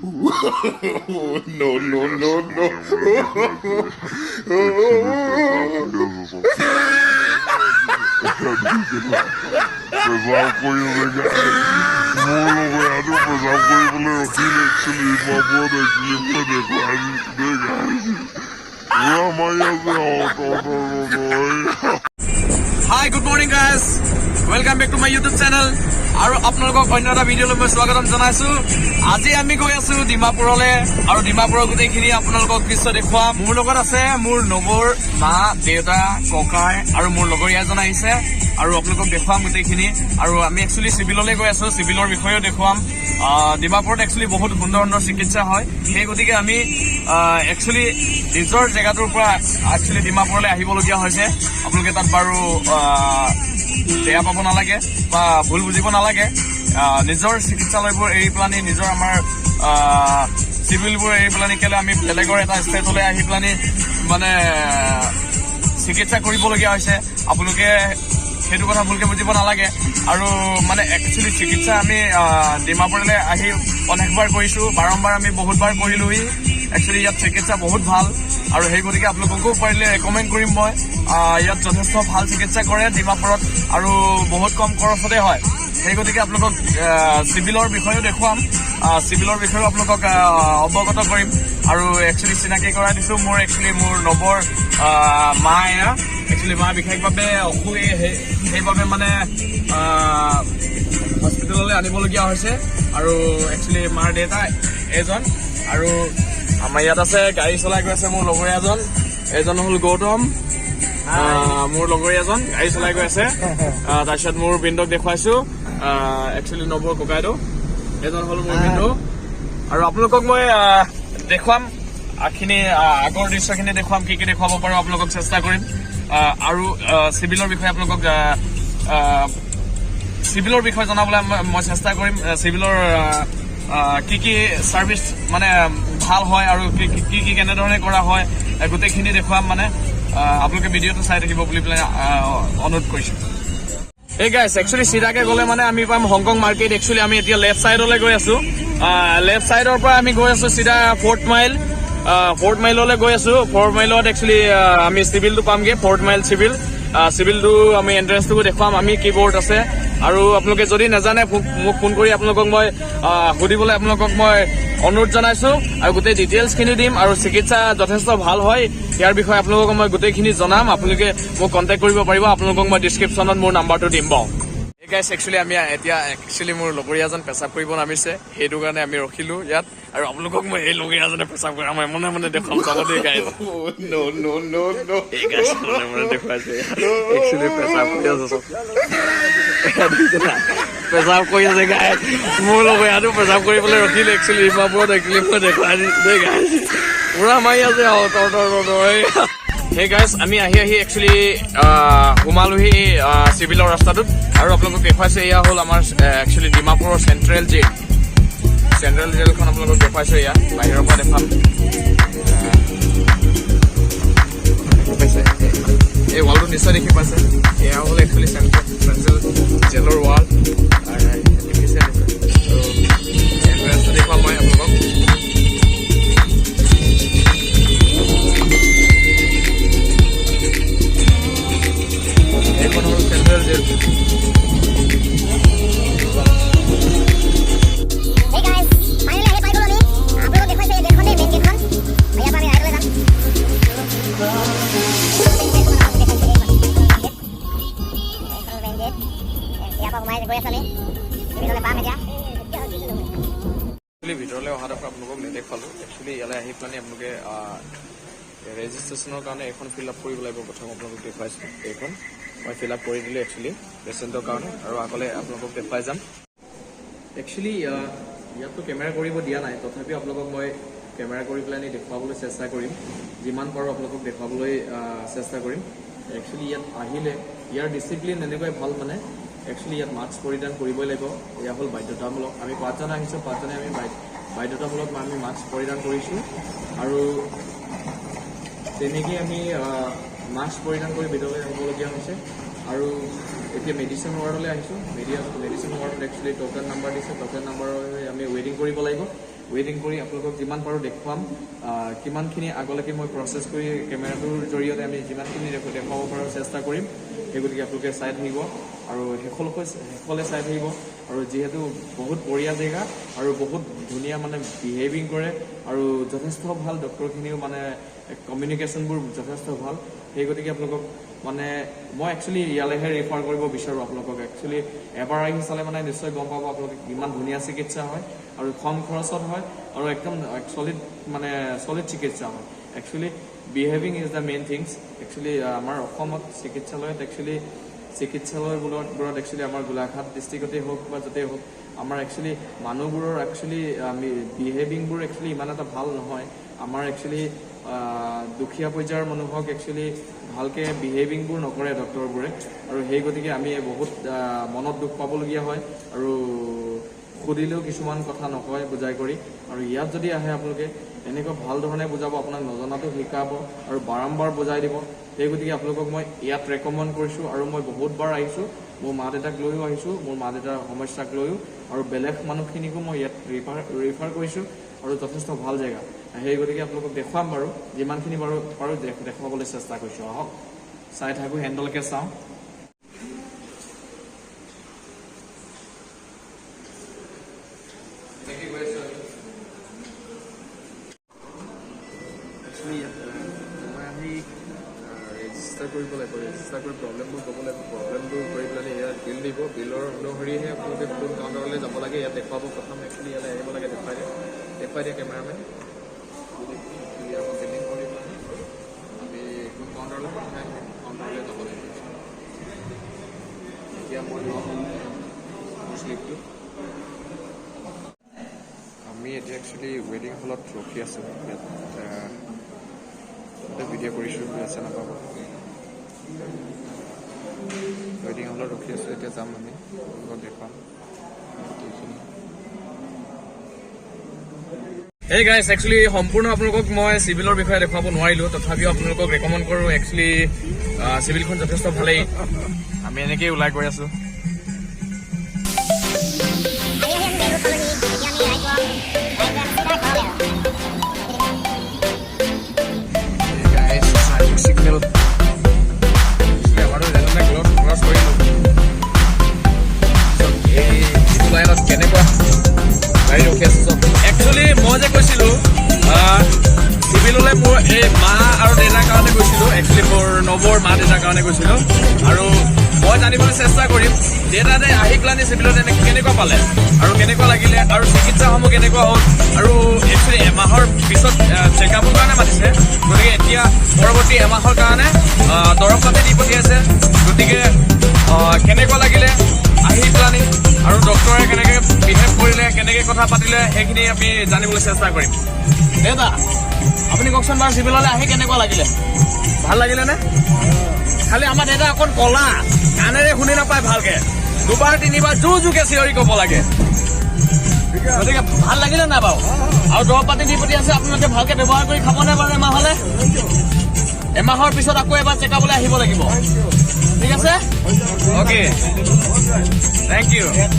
No, no, no, no. পেচাব কৰি আছে। মোৰ লগৰীয়াটো পেচাব কৰিবলৈ ৰখিল একচুৱেলি ডিমাপুৰত। একচুৱেলি মই দেখুৱাই দিছোঁ দেই গাইজ, পুৰা মাৰি আছে। Hi, good morning guys, welcome back to my YouTube channel আৰু আপোনালোকক অন্য এটা ভিডিঅ'লৈ মই স্বাগতম জনাইছো। আজি আমি গৈ আছো ডিমাপুৰলৈ আৰু ডিমাপুৰৰ গোটেইখিনি আপোনালোকক দৃশ্য দেখুৱাম। মোৰ লগত আছে মোৰ নবৌৰ মা, দেউতা, ককাই আৰু মোৰ লগৰীয়া এজন আহিছে আৰু আপোনালোকক দেখুৱাম গোটেইখিনি। আৰু আমি একচুৱেলি চিভিললৈ গৈ আছো, চিভিলৰ বিষয়েও দেখুৱাম। ডিমাপুৰত একচুৱেলি বহুত সুন্দৰ সুন্দৰ চিকিৎসা হয়। সেই গতিকে আমি একচুৱেলি নিজৰ জেগাটোৰ পৰা একচুৱেলি ডিমাপুৰলৈ আহিবলগীয়া হৈছে। আপোনালোকে তাত বাৰু বেয়া পাব নালাগে বা ভুল বুজিব নালাগে। নিজৰ চিকিৎসালয়বোৰ এৰি পেলানি, নিজৰ আমাৰ চিভিলবোৰ এৰি পেলানি কেলে আমি বেলেগৰ এটা ষ্টেটলৈ আহি পেলানি মানে চিকিৎসা কৰিবলগীয়া হৈছে, আপোনালোকে সেইটো কথা ভুলকে বুজিব নালাগে। আৰু মানে একচুৱেলি চিকিৎসা আমি ডিমাপুৰলৈ আহি অনেকবাৰ কৰিছোঁ, বাৰম্বাৰ আমি বহুতবাৰ কৰিলোহি। একচুৱেলি ইয়াত চিকিৎসা বহুত ভাল আৰু সেই গতিকে আপোনালোককো পাৰিলে ৰেকমেণ্ড কৰিম মই। ইয়াত যথেষ্ট ভাল চিকিৎসা কৰে ডিমাপুৰত আৰু বহুত কম খৰচতে হয়। সেই গতিকে আপোনালোকক চিভিলৰ বিষয়েও দেখুৱাম, চিভিলৰ বিষয়েও আপোনালোকক অৱগত কৰিম। আৰু একচুৱেলি চিনাকি কৰাই দিছোঁ, মোৰ একচুৱেলি মোৰ নবৰ মা। এয়া একচুৱেলি মা বিশেষভাৱে অসুখ, সেইবাবে মানে হস্পিটেললৈ আনিবলগীয়া হৈছে। আৰু একচুৱেলি মাৰ দেউতা এজন আৰু আমাৰ ইয়াত আছে, গাড়ী চলাই গৈ আছে মোৰ লগৰীয়াজন। এজন হ'ল গৌতম, মোৰ লগৰীয়াজন গাড়ী চলাই গৈ আছে। তাৰপিছত মোৰ বিন্দুক দেখুৱাইছো, একচুৱেলি নবৰ ককাইদেউ এজন হ'ল মোৰ বিন্দু। আৰু আপোনালোকক মই দেখুৱাম খিনি আগৰ দৃশ্যখিনি দেখুৱাম, কি কি দেখুৱাব পাৰো আপোনালোকক চেষ্টা কৰিম। আৰু চিভিলৰ বিষয়ে আপোনালোকক চিভিলৰ বিষয়ে জনাবলৈ মই চেষ্টা কৰিম। চিভিলৰ কি কি ছাৰ্ভিচ মানে ভাল হয় আৰু কি কি কি কেনেধৰণে কৰা হয়, গোটেইখিনি দেখুৱাম। মানে আপোনালোকে ভিডিঅ'টো চাই থাকিব বুলি পেলাই অনুৰোধ কৰিছোঁ। এই গাইছ, একচুৱেলি চিধাকে গ'লে মানে আমি পাম হংকং মাৰ্কেট। একচুৱেলি আমি এতিয়া লেফ্ট চাইডলৈ গৈ আছো। লেফ্ট চাইডৰ পৰা আমি গৈ আছো চিধা ফ'ৰ্থ মাইল, ফ'ৰ্থ মাইললৈ গৈ আছো। ফ'ৰ্থ মাইলত একচুৱেলি আমি চিভিলটো পামগে, ফ'ৰ্থ মাইল চিভিল। চিভিলটো আমি এণ্ট্ৰেন্সটো দেখুৱাম আমি, কি বৰ্ড আছে। আৰু আপোনালোকে যদি নাজানে মোক ফোন কৰি আপোনালোকক মই সুধিবলৈ আপোনালোকক মই অনুৰোধ জনাইছো আৰু গোটেই ডিটেইলছখিনি দিম। আৰু চিকিৎসা যথেষ্ট ভাল হয়, ইয়াৰ বিষয়ে আপোনালোকক মই গোটেইখিনি জনাম। আপোনালোকে মোক কণ্টেক্ট কৰিব পাৰিব। আপোনালোকক মই ডিছক্ৰিপশ্যনত মোৰ নাম্বাৰটো দিম বাৰু। এই গাইছ, একচুৱেলি আমি এতিয়া একচুৱেলি মোৰ লগৰীয়াজন পেচাব কৰিব নামিছে, সেইটো কাৰণে আমি ৰখিলো ইয়াত। আৰু আপোনালোকক মই এই লগৰীয়াজনে পেচাব কৰা মই মনে মনে দেখুৱাম, চাব দেই গাইছ। No, no, no, no. এই গাইছ, মনে মনে দেখুৱাইছে, একচুৱেলি পেচাব কৰি আছে চব। পেচাব কৰি আছে গাইছ। মোৰ লগৰীয়াটো পেচাব কৰিবলৈ ৰখিলে একচুৱেলি ডিমাপুৰত। একচুৱেলি মই দেখুৱাই দিছোঁ দেই গাইছ, পুৰা মাৰি আছে আৰু তৰ তৰ তৰ তৰ। সেই গাইছ, আমি আহি আহি একচুৱেলি সোমালোহি চিভিলৰ ৰাস্তাটোত আৰু আপোনালোকক দেখুৱাইছে, এয়া হ'ল আমাৰ একচুৱেলি ডিমাপুৰৰ চেণ্ট্ৰেল জেল। চেণ্ট্ৰেল জেলখন আপোনালোকক দেখুৱাইছো, এয়া বাহিৰৰ পৰা দেখুৱাম। দেখি পাইছে, এই ৱালটো নিশ্চয় দেখি পাইছে। এয়া হ'ল একচুৱেলি চেণ্ট্ৰেল জেলৰ ৱাল, দেখিছে নিশ্চয়। আৰু এণ্ট্ৰেন্সটো দেখুৱাম মই আপোনালোকক। এইখন হ'ল central jail. Hey guys, finally আহি পাই গ'লো আমি। আপোনালোকক দেখুৱাইছে এই গেটখন দেই, মেইন গেটখন। ইয়াৰ পৰা আমি ৰাইটলৈ যাম। মেইন গেটখন আপোনালোক দেখাইছে, এইখন গেট। এইখন মেইন গেট। ইয়াৰ পৰা সোমাই গৈ আছো আমি। চিভিললৈ পাম এতিয়া। একচুৱেলি ভিতৰলৈ অহা ডোখৰ আপোনালোকক নেদেখুৱালো। একচুৱেলি ইয়ালৈ আহি পেলাই আপোনালোকে ৰেজিষ্ট্ৰেশ্যনৰ কাৰণে এইখন ফিল আপ কৰিব লাগিব। প্ৰথম আপোনালোকক দেখুৱাইছোঁ, এইখন মই ফিল আপ কৰি দিলোঁ একচুৱেলি পেচেণ্টৰ কাৰণে আৰু আগলৈ আপোনালোকক দেখুৱাই যাম। একচুৱেলি ইয়াততো কেমেৰা কৰিব দিয়া নাই, তথাপিও আপোনালোকক মই কেমেৰা কৰি পেলাই দেখুৱাবলৈ চেষ্টা কৰিম। যিমান পাৰোঁ আপোনালোকক দেখুৱাবলৈ চেষ্টা কৰিম। একচুৱেলি ইয়াত আহিলে ইয়াৰ ডিচিপ্লিন এনেকুৱাই ভাল, মানে একচুৱেলি ইয়াত মাস্ক পৰিধান কৰিবই লাগিব, এয়া হ'ল বাধ্যতামূলক। আমি পাঁচজন আহিছোঁ, পাঁচজনে আমি বাধ্যতামূলক আমি মাস্ক পৰিধান কৰিছোঁ আৰু তেনেকেই আমি মাস্ক পৰিধান কৰি ভিতৰলৈ আহিবলগীয়া হৈছে। আৰু এতিয়া মেডিচিন ৱাৰ্ডলৈ আহিছোঁ। মেডিচিন ৱাৰ্ডত একচুৱেলি ট'কেন নাম্বাৰ দিছে, ট'কেন নাম্বাৰৰ আমি ৱেইটিং কৰিব লাগিব। ৱেইটিং কৰি আপোনালোকক যিমান পাৰোঁ দেখুৱাম। কিমানখিনি আগলৈকে মই প্ৰচেছ কৰি কেমেৰাটোৰ জৰিয়তে আমি যিমানখিনি দেখুৱাব পাৰোঁ চেষ্টা কৰিম। সেই গতিকে আপোনালোকে চাই থাকিব আৰু শেষলৈ চাই থাকিব। আৰু যিহেতু বহুত বঢ়িয়া জেগা আৰু বহুত ধুনীয়া মানে বিহেভিং কৰে আৰু যথেষ্ট ভাল ডক্টৰখিনিও, মানে কমিউনিকেশ্যনবোৰ যথেষ্ট ভাল। সেই গতিকে আপোনালোকক মানে মই একচুৱেলি ইয়ালৈহে ৰেফাৰ কৰিব বিচাৰোঁ আপোনালোকক। একচুৱেলি এবাৰ আহি চালে মানে নিশ্চয় গম পাব আপোনালোকে কিমান ধুনীয়া চিকিৎসা হয় আৰু কম খৰচত হয় আৰু একদম চলিড, মানে চলিড চিকিৎসা হয়। Actually behaving is the main things. Actually আমাৰ অসমত চিকিৎসালয়ত, একচুৱেলি চিকিৎসালয়বোৰত একচুৱেলি আমাৰ গোলাঘাট ডিষ্ট্ৰিক্টতেই হওক বা য'তেই হওক, আমাৰ একচুৱেলি মানুহবোৰৰ একচুৱেলি আমি বিহেভিংবোৰ একচুৱেলি ইমান এটা ভাল নহয়। আমাৰ একচুৱেলি দুখীয়া পৰ্যায়ৰ মানুহক একচুৱেলি ভালকৈ বিহেভিংবোৰ নকৰে ডক্টৰবোৰে আৰু সেই গতিকে আমি বহুত মনত দুখ পাবলগীয়া হয় আৰু সুধিলেও কিছুমান কথা নকয় বুজাই কৰি। আৰু ইয়াত যদি আহে আপোনালোকে, এনেকুৱা ভাল ধৰণে বুজাব আপোনাক, নজনাটো শিকাব আৰু বাৰম্বাৰ বুজাই দিব। সেই গতিকে আপোনালোকক মই ইয়াত ৰেকমেণ্ড কৰিছোঁ। আৰু মই বহুতবাৰ আহিছোঁ, মোৰ মা দেউতাক লৈও আহিছোঁ, মোৰ মা দেউতাৰ সমস্যাক লৈও আৰু বেলেগ মানুহখিনিকো মই ইয়াত ৰিফাৰ কৰিছোঁ আৰু যথেষ্ট ভাল জেগা। সেই গতিকে আপোনালোকক দেখুৱাম বাৰু, যিমানখিনি বাৰু পাৰোঁ দেখুৱাবলৈ চেষ্টা কৰিছোঁ। আহক, চাই থাকোঁ, হেণ্ডলকে চাওঁ। এনেকৈ গৈ আছোঁ আমি। একচুৱেলি ইয়াত মই আহি ৰেজিষ্টাৰ কৰিব লাগিব। ৰেজিষ্টাৰ কৰি প্ৰব্লেমবোৰ ক'ব লাগিব। প্ৰব্লেমবোৰ কৰি পেলাই ইয়াত বিল দিব। বিলৰ অনুসৰিহে আপোনালোকে কোন কাউণ্টাৰলৈ যাব লাগে ইয়াত দেখুৱাব। প্ৰথম একচুৱেলি ইয়ালৈ আহিব লাগে, দেখুৱাই দিয়ে, দেখুৱাই দিয়ে কেমেৰামেন। ইয়াৰ পৰা বিলিং কৰি পেলাই আমি কোন কাউণ্টাৰলৈ পঠাই সেই কাউণ্টাৰলৈ যাব লাগিব। এতিয়া মই ল'ম মোৰ শ্লিপটো। আমি এতিয়া একচুৱেলি ৱেইটিং হলত ৰখি আছোঁ। ইয়াত তাতে ভিডিঅ' কৰিছোঁ, বেয়া নাপাব। ৱেইটিং হলত ৰখি আছোঁ, এতিয়া যাম আমি, আপোনালোকক দেখুৱাম গোটেইখিনি। এই গাইছ, একচুৱেলি সম্পূৰ্ণ আপোনালোকক মই চিভিলৰ বিষয়ে দেখুৱাব নোৱাৰিলোঁ, তথাপিও আপোনালোকক ৰেকমেণ্ড কৰোঁ। একচুৱেলি চিভিলখন যথেষ্ট ভালেই। আমি এনেকেই ওলাই গৈ আছোঁ। আহি আহি আমি বেংগলোৰ পালোহি। এতিয়া আমি ৰাইজৰ ৰাইজে আমি চিধা ঘৰলৈ আৰু। Guys, traffic signal. আমাৰো যেনে ক্ৰছ কৰিলোঁ। এই যিটো লাইনত কেনেকুৱা গাড়ী ৰখি আছে চব। একচুৱেলি মই যে কৈছিলোঁ চিভিললৈ, মোৰ এই মা আৰু দেউতাৰ কাৰণে গৈছিলোঁ। একচুৱেলি মোৰ নবৌৰ মা দেউতাৰ কাৰণে গৈছিলোঁ আৰু মই জানিবলৈ চেষ্টা কৰিম দেউতাতে আহি পেলানি চিভিলত এনে কেনেকুৱা পালে আৰু কেনেকুৱা লাগিলে আৰু চিকিৎসাসমূহ কেনেকুৱা হ'ল। আৰু একচুৱেলি এমাহৰ পিছত চেকআপৰ কাৰণে মাতিছে। গতিকে এতিয়া পৰৱৰ্তী এমাহৰ কাৰণে দৰৱ পাতি দি পঠিয়াইছে। গতিকে কেনেকুৱা লাগিলে আহি পেলানি আৰু ডক্টৰে কেনেকৈ বিহেভ কৰিলে, কেনেকৈ কথা পাতিলে, সেইখিনি আমি জানিবলৈ চেষ্টা কৰিম। দেউতা, আপুনি কওকচোন বাৰু, চিভিললৈ আহি কেনেকুৱা লাগিলে? ভাল লাগিলে নে? খালি আমাৰ দেউতা অকণ কলা, কাণেৰে শুনি নাপায় ভালকে, দুবাৰ তিনিবাৰ জোৰ জোৰকে চিঞৰি ক'ব লাগে। গতিকে ভাল লাগিলে নাই বাৰু? আৰু দৰৱ পাতি দি পঠিয়াইছে, আপোনালোকে ভালকে ব্যৱহাৰ কৰি খাবনে বাৰু এমাহলে? এমাহৰ পিছত আকৌ এবাৰ চেকআপলৈ আহিব লাগিব, ঠিক আছে? Okay, thank U.